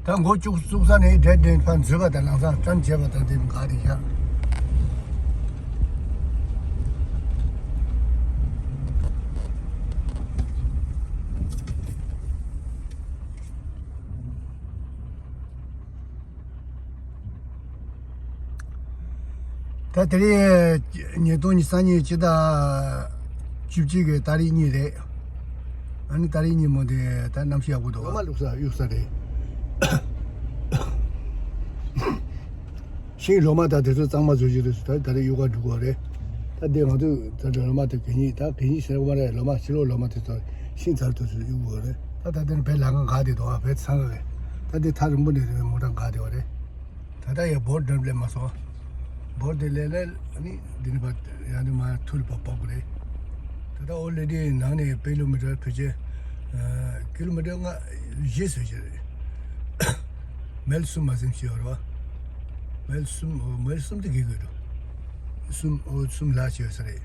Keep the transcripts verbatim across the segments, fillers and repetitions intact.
ད་འགོ་བཙུགས་བཙུགས་ས་ནས་འབྲས་འབྲས་ཕར་འཛུལ་བ་དང་ལམ་སང་ཊརན་བྱས་པ་དང་དེ་ག་དེ་བཞག་ད་དེ་རིང་ཉིས་སྟོང་ཉི་ཤུ་རྩ་གཉིས་སྤྱི་ཟླ་བཅུ་གཅིག་གི་ཏ་རིག་གཉིས་རེད། ཨ་ནི་ཏ་རིག་གཉིས་མོ་དེ་ད་གནམ་གཤིས་ཡག་པོ་འདུག་ལོ་མ་བླུགས་ས་གཡུག་ས་རེད། ཤིང་ལོ་མ་ད་དེ་ཚོ་གཙང་མ་བཟོ་རྒྱུ་རེད། ད་ད་རེས་གཡུག་ག་འགྲོ་གི་རེད། ད་དེ་ང་ཚོས་ད་ལོ་མ་དེ་གད་སྙིགས་ད་གད་སྙིགས་ཟེར་བ་རེད། ལོ་མ་ཕྱི་ལོགས་ལོ་མ་དེ་ཚོ་ཤིང་ཚར་དུ་ཚོ་གཡུག་གི་རེད། ད་ད་དེ་ནི་བོད་ལྷ་ཁང་ག་དེ་འདུག་ཨ། བོད་ཚང་གི་རེད། ད་དེ་ཐག་རིང་པོ་ནས་རེད། མོ་ཊ་ག་དེ་བ་རེད། ད་ལྟ་ཡང་བོར་འགྲེམས་སླེབས་མ་སོང་། བོར་དེ་ལས་ལས་ནི་འདི་ནི་བ་ཡང་ནི་མ་ཐུར་པ་པག་རེད། ད་ལྟ་ཨོ་ལེ་ཌི་ནང་ནས་པེ་ལོ་མི་ཊར་ཕལ་ཆེར་ཀི་ལོ་མི་ཊར་ལྔ་བཞི་ཟེར་གྱི་རེད། མལ་གསུམ་མ་ཟིན་ཞིག་ཡོད་རེད་བ། མལ་གསུམ་མལ་གསུམ་དེ་གི་དགོས་འགྲོ། གསུམ་ཨོ་གསུམ་ལྷག་ཅིག་ཡོད་ས་རེད།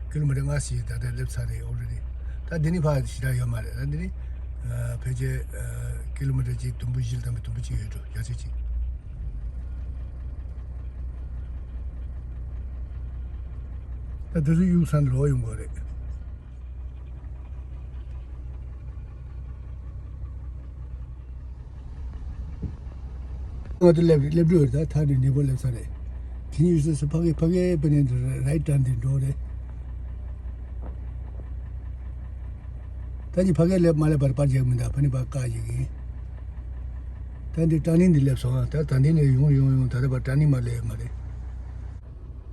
ཀི་ལོ་མི་ཊར་ལྔ་ཞིག་ད་ལྟ་སླེབས་ཚར་རེད། ཨོ་ལེ་ཌི། ད་འདི་ནི་ཕར་ཞེ་དྲག་ཡོད་མ་རེད། ད་འདི་ནི་ཕལ་ཆེར་ཀི་ལོ་མི་ཊར་གཅིག་དུམ་བུ་བཞི་ལ་ཐམ་པའི་དུམ་བུ་གཅིག་ཡོད་འགྲོ། རྒྱ་ཆེ་གཅིག་ད་དེ་ཚོ་གཡུག་ས་ནས་ལོག་ཡོང་དགོས་རེད། ང་ཚོ་སླེབས་སླེབས་འགྲོ་རེད། ད་ཐག་རིང་འདི་པོ་སླེབས་ས་རེད། དེ་ཉིན་ཡུལ་ས་ཕ་གི་ཕ་གི་པ་ནས་རའིཊ་ཊརན་དེ་འགྲོ་རེད། ད་ནི་ཕ་གི་སླེབས་མ་སླེབས་བར་པར་རྒྱག་མི་འདུག་ཕ་ནི་པར་བཀག་ཡིག་ཡིན། ད་འདི་ཊར་ནིང་འདི་སླེབས་སོང་། ད་ད་འདི་ནས་ཡོང་ཡོང་ཡོང་ད་ལྟ་བར་ཊར་ནིང་མ་སླེབས་མ་རེད།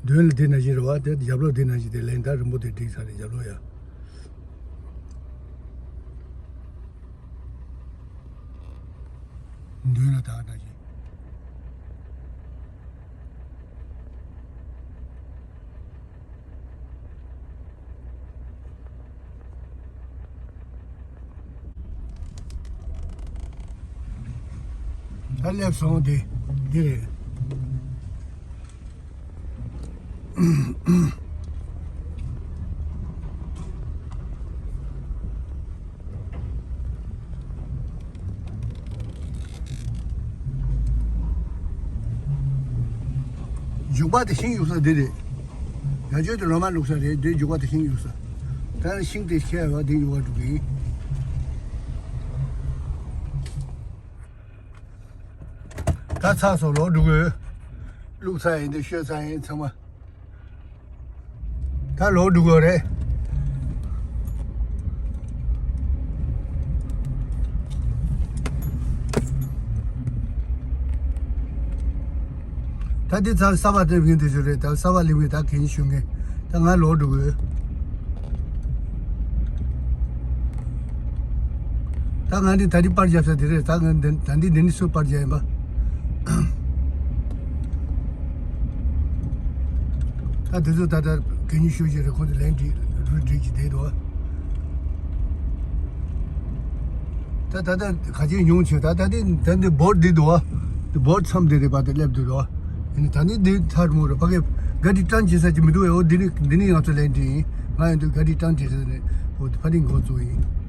མདུན་ལ་འདི་ན་བཞིན་རེད་བ། དེ་རྒྱབ་ལོགས་འདི་ན་བཞིན་དེ་ལན་ད་རིང་པོ་དེ་འགྲིག་ས་རེད། རྒྱབ་ལོགས་ཡ། མདུན་ལ་ད་ན་བཞིན། ད་སླེབས་སོང་། དེ་འདི་རེད། རྒྱུག་པ་དེ་ཤིང་གཡུག་ས་འདི་རེད། ཡ་ཇོ་དེ་ལོ་མ་བླུགས་ས་རེད། འདི་རྒྱུག་པ་དེ་ཤིང་གཡུག་ས། ད་ནི་ཤིང་དེ་ཁྱེར་བ་འདི་གཡུག་པ་འགྲོ་གི་ཡིན། ད་ཚར་སོང་། ལོག་འགྲོ་གི་ཡོད། བླུགས་ཚར་ཡིན། འདི་བཤོས་ཚར་ཡིན་ཚང་མ། ད་ལོག་འགྲོ་གི་རེད། ད་འདི་ཚར་གསར་པ་སླེབས་མཁན་དེ་ཚོ་རེད། ད་གསར་པ་སླེབས་མཁན་ད་གན་ཞུ་མཁན། ད་ང་ལོག་འགྲོ་གི་ཡོད། ད་ང་འདི་ད་འདི་པར་རྒྱབ་ས་དེ་རེད། ད་ང་འདི་ད་འདི་འདི་ནི་སུ་པར་རྒྱབ་ཡིན་པ། ད་དེ་ཚོ་ད་ལྟ་གད་སྙིགས་ཤོར་གྱི་རེད། ཁོང་ཚོ་ལན་སྒྲིག་རུལ་སྒྲིག་གྱི་བསྡད་འདུག་ད་ད་ལྟ་ག་ཅིག་ཉུང་ཆེ། ད་ད་དེ་ད་འདི་བོར་འདི་འདུག་བ། འདི་བོར་མཚམས་འདི་རེད་པ། དེ་སླེབས་འདུག་རོ། ཡིན་ད་ནི་འདི་ཐར་མོ་རེད། ཕ་གི་ག་དེ་ཊརན་བྱེད་ས་ཅིག་མི་འདུག་ཨེ། འོ་འདི་ནི་འདི་ནི་ང་ཚོ་ལན་སྒྲིག་ཡིན། ང་ཡིན་དུས་ག་དེ་ཊརན་བྱེད་ས་ནི་འོ་དེ་ཕ་ནི་འགོ་བཙུགས་ཡིན།